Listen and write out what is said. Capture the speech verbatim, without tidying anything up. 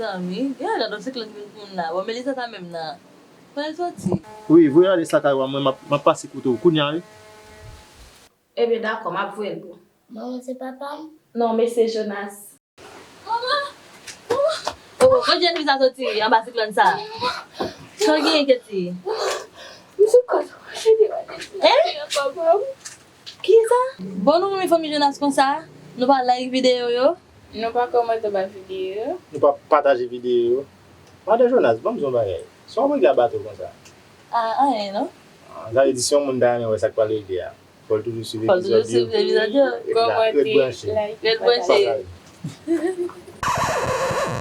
Zanmi, gen yon jan dòt siklòn vin pou moun la. Bon, Melisa sa menm nan. Kote l soti? Wi, voye ale sa kay ou a, mwen m ap, m ap pase kote w kounya wi. Ebyen dakò, m ap voye l pou. Manman, se papa m? Non, mesye Jonas. Manman! Manman! Oh, kote jèn fi sa soti anba siklòn sa? Sa w genyen, Katie? M sou kont ou, cheri. Hein? Kisa? Bon, nou renmen fanmi Jonas konsa? Nou pa like videyo yo? Nou pa kòmante ba videyo yo? Nou pa pataje videyo yo? Madan Jonas, ban m di yon bagay. Sa w ap regle a bato konsa? Ah, anyen non. Ah, sa vle di si yon moun ta renmen wè sa k pral regle a, fò l toujou swiv Fò l toujou epizòd yo. Swiv Epizòd yo. Epi la, ret branche. Like, Ret branche. Pataje.